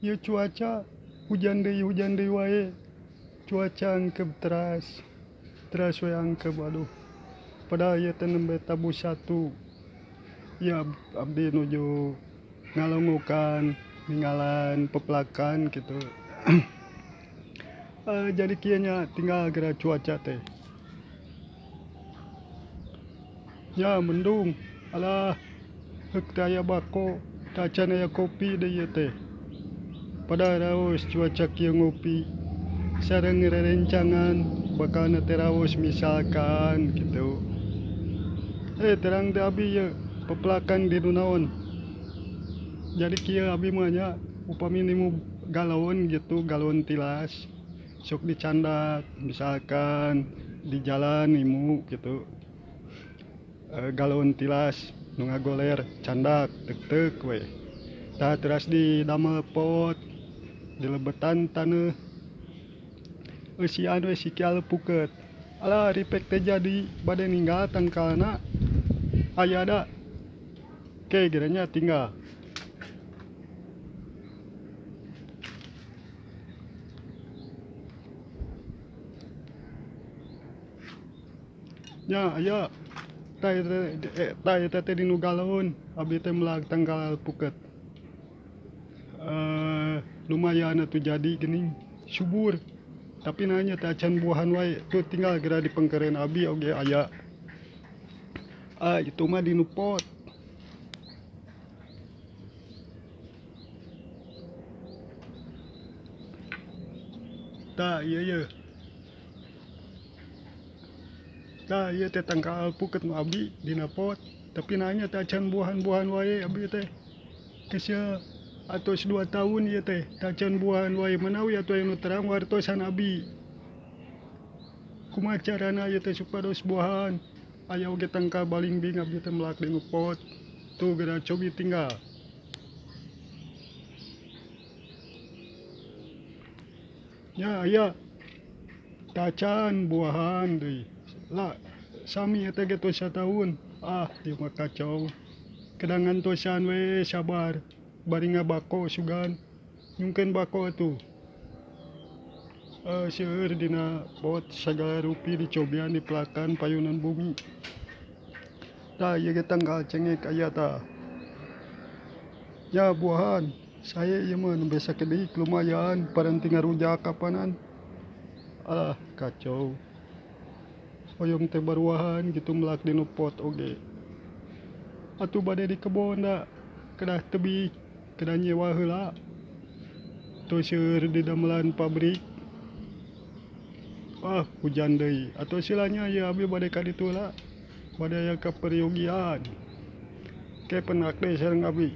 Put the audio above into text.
Ieu cuaca hujan deui wae. Cuaca angkeb teras, teras we angkeb aduh. Padahal ieu teh nembe tabuh satu. Ieu abdi nuju ngalongokan ninggalan pepelakan kitu. Jadi kieu nya tinggal geura cuaca teh. Nya mendung alah heuk teu aya bako teu acan aya kopi deui ieu teh. Padahal raos cuaca kieu ngopi sareng rerencangan bakalna teh raos misalkan kitu. Terang teh abi ieu pepelakan di nu naon. Jadi kieu abi mah nya upami nimu galon gitu galon tilas sok dicandak misalkan di jalan nimu gitu. Galon tilas nu ngagoler candak tek-tek we. Tah teras didamel pot dilebetan taneuh eusian we siki alepukeut. Alah ripek teh jadi bade ninggal tangkalna aya da. Ke geura nya tinggal. Nya aya tah eta teh dinu galon abi teh melag tangkal alpuket. Lumayan atuh jadi geuning subur. Tapi nanya teh acan buahan wae tuh tinggal geura dipengkeureun abi oge aya. Itu mah dinu pot. Tah ieu yeuh. Tah ieu teh tangkal alpuket nu abi dina pot. Tapi nanya teh acan buahan-buahan wae abi teh. Geus atos 2 tahun ieu teh teh acan buahan wae manawi atuh aya nu terang wartosan abi. Kumaha carana ieu teh supados buahan? Aya oge tangkal balingbing abdi teh melak dinu pot. Tuh geura cobi tinggal. Ya aya tacan buahan deui. Lah sami eta ge tos sataun. Ah ieu mah kacau. Kedah ngantosan we sabar bari ngabako sugan. Nyungkeun bako atuh. Seueur dina pot sagala rupi dicobian dipelakan payunan bumi. Tah ieu ge tangkal cengek aya tah. Ya buahan sae ieu mah nembe sakedik lumayan paranti ngarujak kapanan. Alah kacau. Hoyong teh baruahan kitu melak dinu pot oge. Atuh bade di kebon da kedah tebih kedah nyewa heula. Tos seueur di damelan pabrik. Ah hujan deui. Atuh sila nya ieu abi bade ka ditu heula. Bade aya kaperyogian. Ke penak deui sareng abi.